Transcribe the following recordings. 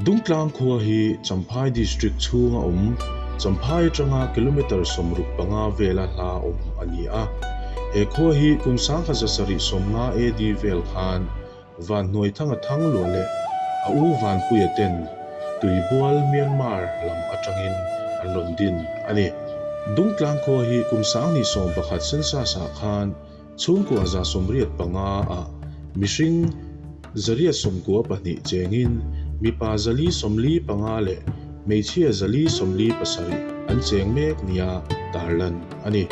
Dungtlang khua hi Champhai District chhunga awm Champhai atanga kilometre 65 vela hla awm a ni a. He khua hi kum 1770 AD vel khan Vanhnuaithanga Thangluah leh a u Vanpuia ten Tuibual, Myanmar, lam atangin an rawn din a ni. Dungtlang khua hi kum 2011 census-ah khan Chhungkua 85 ah mihring 192 chengin mipa 445 leh hmeichhia 447 an cheng mek nia tarlan a ni.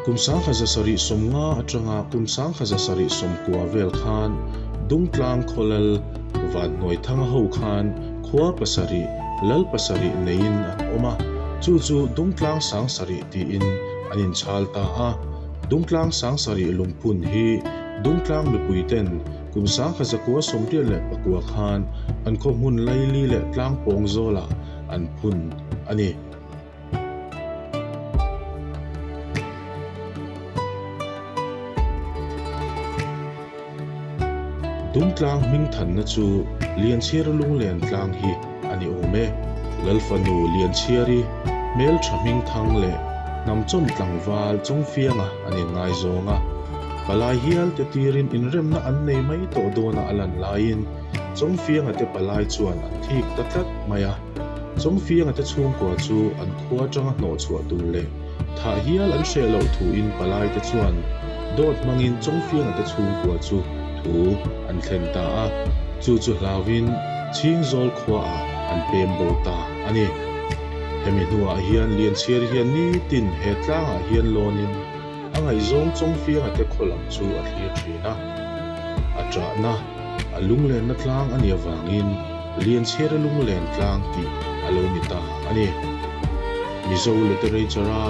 Kum 1790 atanga kum 1790 vel khan Dungtlang Khawlal Vanhnuaithanga ho khan khua pasarih lal pasarih neiin an awm a, chu chu Dungtlang Sangsarih tiin an inchhal ta a. Dungtlang Sangsarih lungphun hi Dungtlang mipuiten kum 1989 khan an khaw hmun laili leh tlangpawng zawlah an phun a ni. Dungtlang hmingthanna chu Lianchhiara lunglen tlang hi a ni awm e. Lalfanu Lianchhiari hmeltha hmingthang leh hnamchawm tlangval Chawngfianga an inngaizawng a. Palai hial te tirin inremna an nei mai tawh dawna a lan laiin Chawngfianga te palai chuan an thik ta tlat mai a. Chawngfianga te chhungkua chu an khua atanga hnawhchhuah tur leh Thah hial an hreh loh thuin palai te chuan dawt hmangin Chawngfianga te chhungkua chu thu an thlen ta a, chu chu hlauhin Chhingzawl khuaah an pem bo ta a ni. Hemi hnuah hian Lianchhiar hian nitin he tlangah hian lawnin a ngaihzawng Chawngfianga te khaw lam chu a thlir thin a, a ṭahna, a lunglenna tlang a nih avangin Lianchhiara lunglen tlang tih a lo ni ta a ni. Mizo literature-a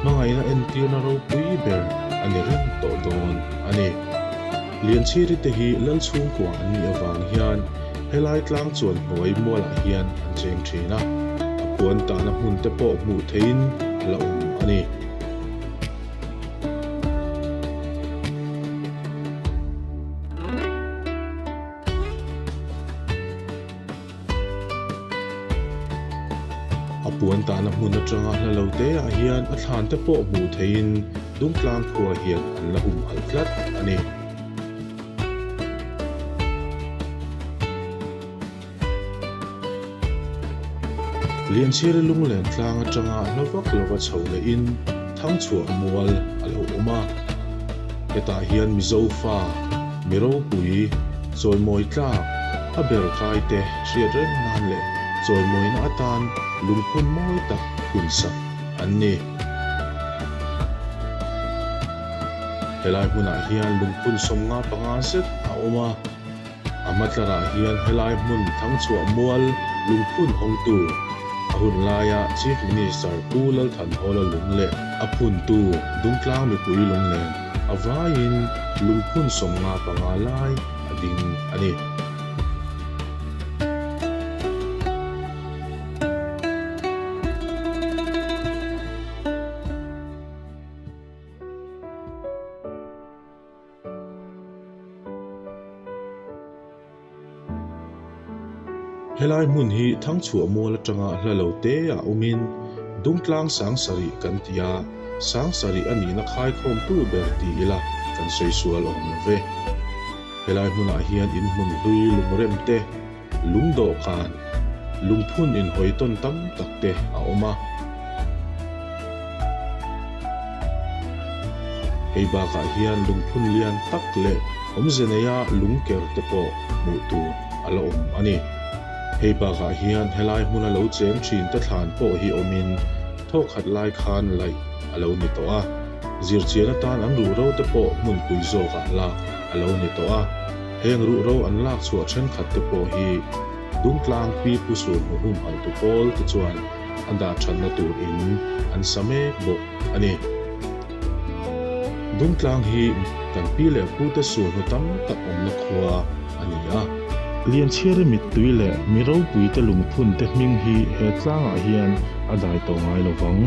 hmangaihna entirna ropui ber a ni reng tawh dawn a ni. Lianchhiri te hi lal chhungkua an nih avang hian helai tlang chuan hnuai mualah hian an cheng thin a, a puan tahna hmun te pawh hmuh theihin a la awm a ni. A puan tahna hmun atanga hla lo te ah hian a thlan te pawh hmuh theihin Dungtlang khua hian an la humhalh tlat a ni. Lianchhiara lunglen tlang atanga hla vak lova chho lehin Thangchhuah mual a lo awm a. Hetah hian Mizo fa, mi ropui, chawimawi tlak, a ber kai te hriat reng nan leh chawimawina atan lungphun mawi tak phunsak an ni. Helai hmunah hian lungphun 55 zet a awm a. A hmatlarah hian helai hmun Thangchhuah mual lungphun hawngtu, a hun laia Chief Minister Pu Lalthanhawla lung leh a phuntu Dungtlang mipui lunglen a vaiin lungphun 55 lai a ding a ni. Helai hmun hi Thangchhuah mual atanga hla lo te ah awmin Dungtlang Sangsarih kan ti a, Sangsarih a nihna khaikhawmtu ber ti ila kan sawi sual awm lo ve. Helai hmunah hian inhmun hlui lungrem te, Lung dawhkan, lungphun inhawi tawn tam tak te a awm a. Hei bakah hian lungphun lian tak leh awmze neia lung ker te pawh hmuh tur a la awm a ni. Hei bakah hian helai hmuna lo cheng thin te thlan pawh hi awmin thawkhat lai khan laih a lo ni tawh a. Zirchian atan an ruhro te pawh hmunpui zawkah lak a lo ni tawh a. Heng ruhro an lak chhuah thenkhat te pawh hi Dungtlang Pi Pu Surhnu humhalhtu pawl te chuan a dah thatna tur in an sa mek bawk a ni. Dungtlang hi kan pi leh pu te surhnu tam tak awmna khua a ni a. Lianchhiari mittui leh mi ropui te lungphun te hming hi he tlangah hian a dai tawh ngai lo vang.